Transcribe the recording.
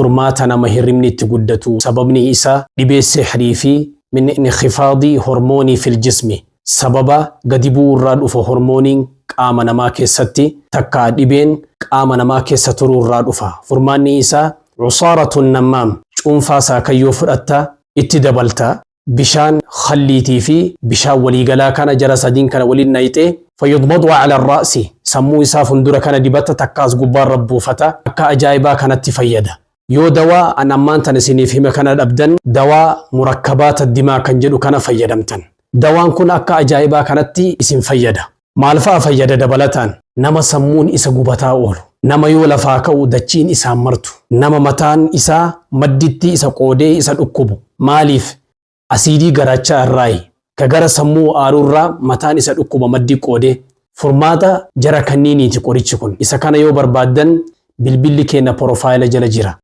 Furmaata nama hirribni itti guddatu. Sababni isaa dhibee sihrii fi min inkifaadii hormoonii fil jismi. Sababa gadi bu'uu irraa dhufa hormooniin qaama namaa keessatti takkaa dhibeen qaama namaa keessa turuu irraa dhufa. Furmaanni isaa cusaaratun nammaam cuunfaa saakayyoo fudhatta itti dabalta bishaan khalliitii fi bishaan waliigalaa kana jara sadiin kana waliin nayxee fayyudmadu ala ra'si sammuu isaa fundura kana dibata takkaas gubbaarra buufata akka ajaa'ibaa kanatti fayyada. Yoo dawaa an ammaan tan isiniif hime kana dhabdan dawaa murakkabaata dimaa kan jedhu kana fayyadamtan. Dawaan kun akka ajaa'ibaa kanatti isin fayyada. Maal fa'a fayyada dabalataan? Nama sammuun isa gubataa oolu. Nama yoo lafaa ka'u dachiin isaan martu. Nama mataan isaa madditti isa qoodee isa dhukkubu. Maaliif? Asiidii garaachaa irraayi. Ka gara sammuu aaruu irraa mataan isa dhukkuba maddii qoodee. Furmaata jara kanniiniiti qorichi kun. Isa kana yoo barbaaddan bilbilli keenna porofaayila jala jira.